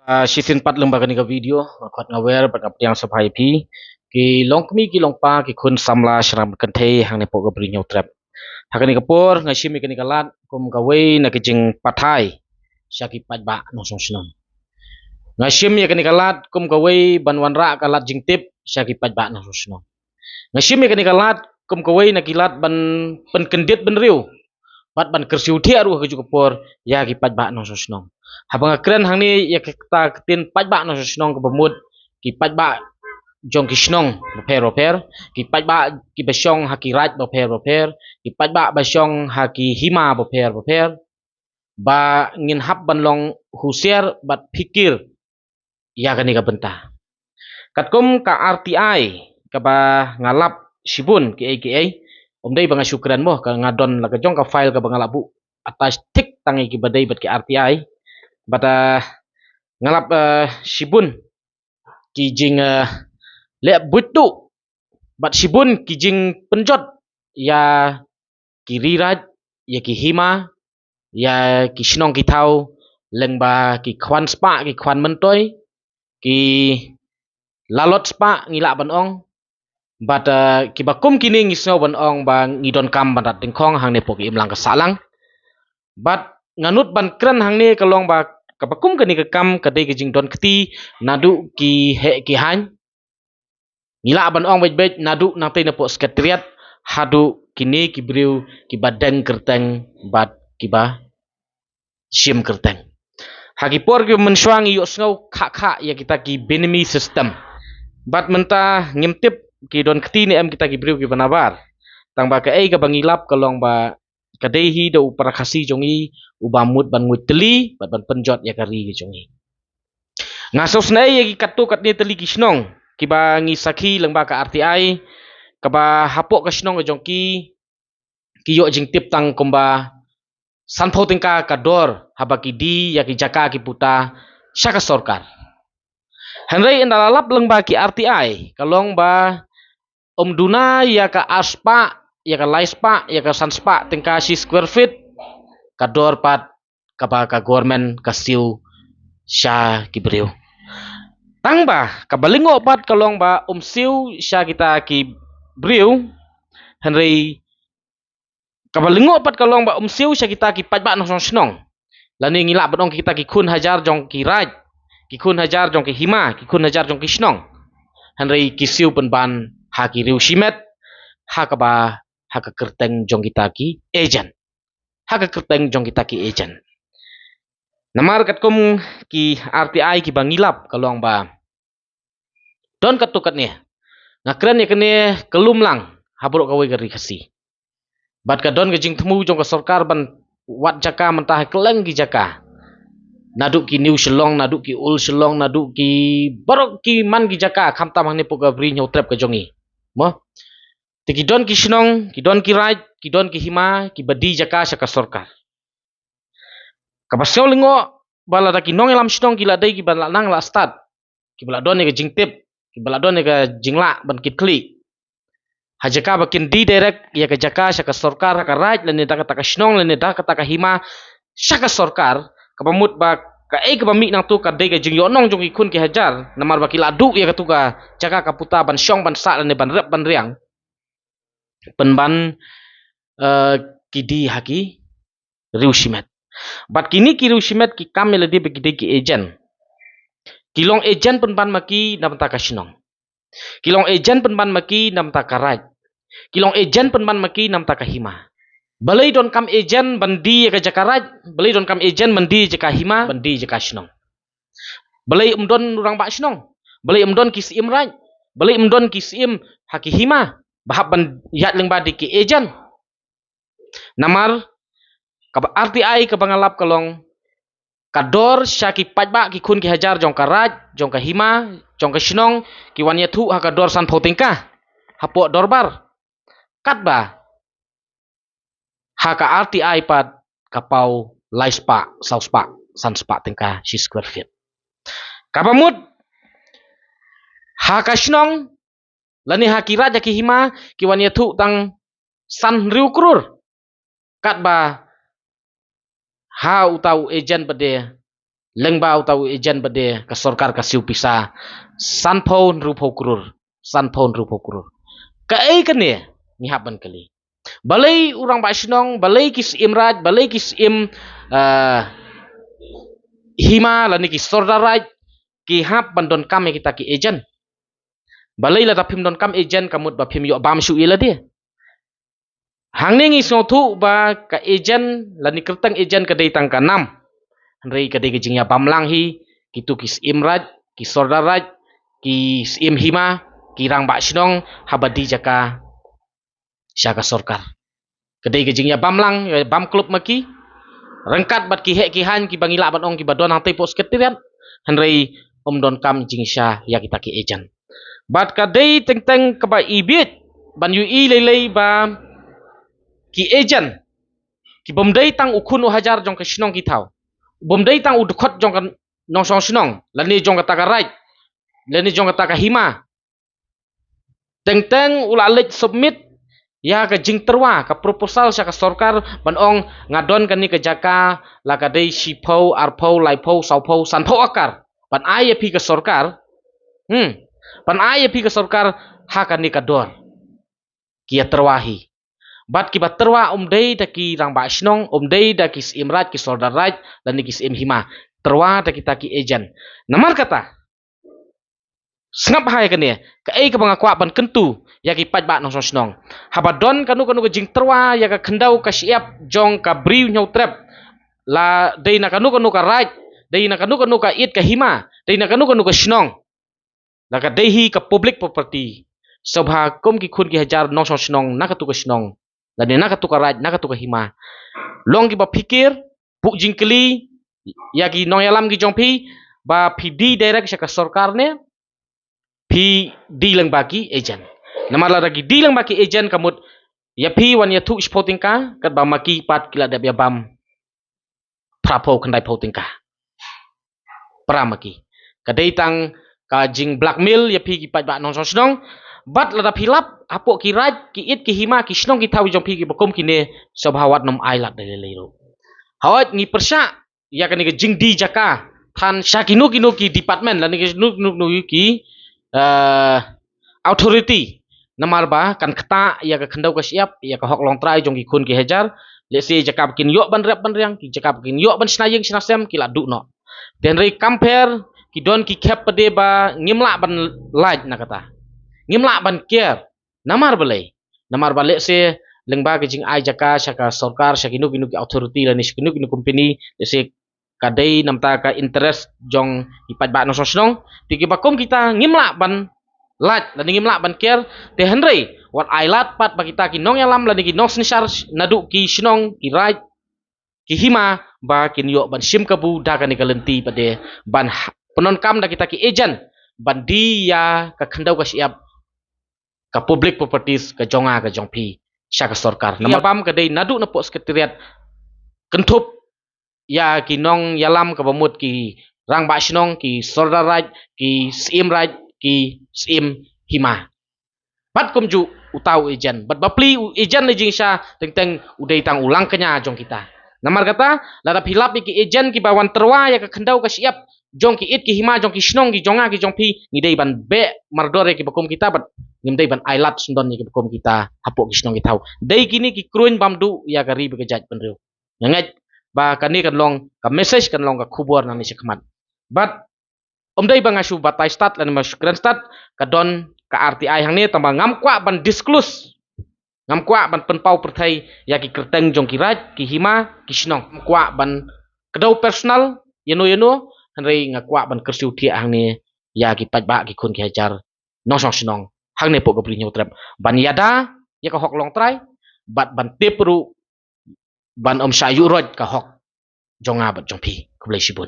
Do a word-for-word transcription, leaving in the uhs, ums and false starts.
Ah, shisien pat lyngba kane ka video, nga khot nga wer, bad nga pdiang sngewbha ïa phi, ki longkmie ki longpa, ki khun samla, shnong kynthei, hangne hapoh ka Bri Hynñiewtrep. Ha kane ka por, nga shim ïa kane ka lad, kum kawei na ka jingpathai, sha ki paidbah nongshong shnong. Nga shim ïa kane ka lad, kum kawei ban wanrah ka lad jingtip, sha ki paidbah nongshong shnong. Nga shim ïa kane ka lad, kum kawei na ki lad ban pynkyndit bynriew. Bad ban kyrsiew thiah ruh ha kajuh ka por, ïa ki paidbah nongshong shnong. Haba nga kren hangne ïa kata ka ktien paidbah nongshong shnong kaba mut, ki paidbah jong ki shnong bapher bapher, ki paidbah kiba shong ha ki raid bapher bapher, ki paidbah ba shong ha ki hima bapher bapher, ba ngin hap ban long husiar bad phikir ïa kane ka bynta. Katkum ka R T I, kaba nga lap shibun kiei kiei, ym dei ba nga shu kren mo, ka nga don la ka jong ka file kaba nga la buh attach thik tang ïa kiba dei bad ki R T I, bad, ah, nga lap, ah, shibun ki jing, ah, leh buit tuh, bad shibun ki jingpynjot ïa ki ri raid, ïa ki hima, ïa ki shnong ki thaw, lyngba ki khwan spah, ki khwan myntoi, ki lalot spah ngi lah ban ong, bad, eh, kiba kum kine ngi sngew ban ong ba ngi donkam ban rat dyngkhong hangne hapoh ka imlang ka sahlang. Bad nga nud ban kren hangne ka long ba kaba kum kane ka kam ka dei ka jingdon kti naduh ki heh ki haiñ. Ngi lah ban ong beit beit naduh nangtei napoh Secretariat haduh kine ki briew kiba deng kyrteng bad kiba shim kyrteng. Ha ki por kiba mynshuwa ngi ïohsngew khah khah ïa kita ki binimi system. Bad mynta ngim tip ki don kti ne em kita ki briew kiba nabar. Tang ba kaei kaba ngi lap ka long ba ka dei hi da u para Khasi jong ngi uba mut ban nguid tylli bad ban pynjot ïa ka ri ka jong ngi. Nga sngewsynei ïa ki katto katne tylli ki shnong kiba ngi sakhi lyngba ka R T I, kaba hapoh ka shnong ka jong ki, ki ïoh jingtip tang kumba sanphew tyngka ka dor haba ki die ïa ki jaka ki puta sha ka sorkar. Hynrei ynda la lap lyngba ki R T I ka long ba ym duna ïa ka ar spah, ïa ka lai spah, ïa ka san spah tyngka shi square feet, ka dor pat kaba ka government ka siew sha ki briew. Tang ba kaba lyngngoh pat ka long ba ym siew sha kita ki briew, hynrei kaba lyngngoh pat ka long ba ym siew sha kita ki paidbah nongshong shnong. Lane ngi lah ban ong kita ki khun hajar jong ki raid, ki khun hajar jong ki hima, ki khun hajar jong ki shnong. Hynrei ki siew pynban ha ki riew shimet, ha kaba, ha ka kyrteng jong kita ki agent. Ha ka kyrteng jong kita ki agent. Namar katkum ki R T I kiba ngi lap ka long ba don katto katne. Nga kren ïa kane ka lum lang ha baroh kawei ka ri Khasi. Bad ka don ka jingthmu jong ka sorkar ban wad jaka mynta ha kylleng ki jaka. Naduh ki New Shillong, naduh ki Old Shillong, naduh ki baroh ki man ki jaka, khamtam hangne hapoh ka Bri Hynñiewtrep ka jong ngi. Mo? Te ki don ki shnong, ki don ki raid, ki don ki hima, kiba die jaka sha ka sorkar. Kaba sngewlyngngoh ba lada ki nongïalam shnong ki la dei kiba la nang la stad, kiba la don ïa ka jingtip, kiba la don ïa ka jinglah ban kitkhlieh. Ha jaka ba kin die direct ïa ka jaka sha ka sorkar ha ka raid lane da kata ka shnong lane da kata ka hima sha ka sorkar, kaba mut ba kaei kaba mih nangto ka dei ka jingïohnong jong ki khun ki hajar, namar ba ki la duh ïa kato ka jaka ka puta ban shong ban sah lane ban rep ban riang. Pynban, eh, ki die ha ki riew shimet. Bad kine ki riew shimet ki kam ïa lade ba ki dei ki agent. Ki long agent pynban ma ki na bynta ka shnong. Ki long agent pynban ma ki na bynta ka raid. Ki long agent pynban ma ki na bynta ka hima. Balei donkam agent ban die ïa ka jaka raid, balei donkam agent ban die ïa ka jaka hima, ban die ïa ka jaka shnong. Balei ym don u rangbah shnong, balei ym don ki syiem raid, balei ym don ki syiem ha ki hima ba hap ban ïaid lyngba da ki agent. Namar kaba R T I kaba nga lap ka long ka dor sha ki paidbah ki khun ki hajar jong ka raid, jong ka hima, jong ka shnong, ki wan ïathuh ha ka dor sanphew tyngka hapoh dorbar. Katba ha ka R T I pat ka paw lai spah, saw spah, san spah tyngka shi square feet. Kaba mut ha ka shnong lane ha ki raid ha ki hima ki wan ïathuh tang san hynriew klur. Katba ha uta u agent pat de Lyngba uta u agent bad de ka sorkar ka siew pisa sanphew hynriewphew klur. Sanphew hynriewphew klur. Kaei kane ngi hap ban kylli. Balei u rangbah shnong, balei ki Syiem Raij, balei ki Syiem, eh, Hima lane ki Sordar Raij ki hap ban donkam ïa kita ki agent. Balei lada phim donkam agent ka mut ba phim ïoh bam shuh ïa lade. Hangne ngi sngewthuh ba ka agent lane kyrteng agent ka dei tang ka nam. Hynrei ka dei ka jingïabam lang hi, kito ki Syiem Raij, ki Sordar Raij, ki Syiem Hima, ki rangbah shnong, haba die jaka sha ka sorkar. Ka dei ka jingïabam lang, ïabam klop ma ki. Ryngkat bad ki heh ki haiñ kiba ngi lah ban ong kiba don hangtei hapoh Secretariat. Hynrei ym donkam jingshisha ïa kita ki agent. Bad ka dei teng teng kaba ibiej ban ïohi lei lei ba ki agent kibym dei tang u khun u hajar jong ka shnong ki thaw. Bym dei tang u dkhot jong ka nongshong shnong, lane jong kata ka raij, lane jong kata ka hima. Teng teng u la leit submit ïa ka jingtyrwa, ka proposal sha ka sorkar ban ong nga don kane ka jaka la ka dei shiphew, arphew, laiphew, sawphew, sanphew akar. Ban ai ïa phi ka sorkar. Hmm. Ban ai ïa phi ka sorkar ha kane ka dor. Ki ïa tyrwa hi. Bad kiba tyrwa ym dei da ki rangbah shnong, ym dei da ki Syiem Raij, ki Sordar Raij, lane ki Syiem Hima. Tyrwa da kita ki agent. Namar kata, sngap ha ïa kane, kaei kaba nga kwah ban kyntu ïa ki paidbah nongshong shnong. Haba don kano kano ka jingtyrwa ïa ka khyndew ka shyiap jong ka Bri u Hynñiewtrep, la dei na kano kano ka raij, dei na kano kano ka ïit ka hima, dei na kano kano ka shnong, la ka dei hi ka public property, sngewbha kum ki khun ki hajar nongshong shnong na katu ka shnong, lane na katu ka raij, na katu ka hima, long kiba phikir, buh jingkylli ïa ki nongïalam ki jong phi, ba phi die direct sha ka sorkar ne phi die lyngba ki agent. Namar lada ki die lyngba ki agent ka mut ïa phi wan ïathuh shiphew tyngka, katba ma ki pat ki la dep ïabam phraphew khyndaiphew tyngka. Para ma ki. Ka dei tang ka jing blackmail ïa phi ki paidbah nongshong shnong. Bad lada phi lap hapoh ki raij, ki ïit ki hima, ki shnong ki thaw jong phi kiba kum kine, sngewbha wat nym ailad da lei lei ruh. Hooid ngi pyrshah ïa kane ka jingdie jaka than sha kino kino ki department lane kino kino ki, eh, authority. Namar ba kan ktah ïa ka khyndew ka shyiap, ïa ka hok longtrai jong ki khun ki hajar. Lehse jaka ba kin ïoh ban rep ban riang, ki jaka ba kin ïoh ban shna ïing shna sem, ki la duh noh. Te hynrei kam pher, ki don ki khep pat de ba ngim lah ban lait na kata. Ngim lah ban ker. Namar balei? Namar ba lehse lyngba ka jingai jaka sha ka sorkar, sha kino kino ki authority lane sha kino kino company, lehse ka dei namar ka interest jong ki paidbah nongshong shnong. Te kiba kum kita ngim lah ban lait lane ngim lah ban ker. Te hynrei wat ailad pat ba kita ki nongïalam lane ki nongsynshar naduh ki shnong, ki raij, ki hima, ba kin ïoh ban shim kabu da kane ka lynti pat de ban ha-, pyndonkam da kita ki agent ban die ïa ka khyndew ka shyiap, ka public properties, ka jong nga ka jong phi, sha ka sorkar. Namar ïabam ka dei naduh napoh Secretariat kynthup ïa ki nongïalam kaba mut ki rangbah shnong, ki Sordar Raij, ki Syiem Raij, ki Syiem Hima. Bad kumjuh uta u agent. Bad bapli u agent lei jingshisha teng teng u dei tang u langkñia jong kita. Namar kata, lada phi lap ïa ki agent kiba wan tyrwa ïa ka khyndew ka shyiap jong ki ïit ki hima jong ki shnong ki jong nga ki jong phi, ngi dei ban beh mardor ïa kiba kum kita bad ngim dei ban ailad syndon ïa kiba kum kita hapoh ki shnong ki thaw. Dei kine ki kruiñ bam duh ïa ka ri bad ka jaitbynriew. Nga ngeit ba kane kan long ka message, kan long ka khubor nangne shakhmat. Bad ym dei ba nga shu batai stad lane ma shu kren stad, ka don ka R T I hangne, tangba ngam kwah ban disclose, ngam kwah ban pynpaw pyrthei ïa ki kyrteng jong ki raij, ki hima, ki shnong. Ngam kwah ban kdew personal ïano ïano, hynrei nga kwah ban kyrsiew thiah hangne ïa ki paidbah, ki khun ki hajar nongshong shnong hangne hapoh ka Bri Hynñiewtrep ban ïada ïa ka hok longtrai bad ban tip ruh ban ym shah ïuh roit ka hok jong nga bad jong phi. Khublei shibun.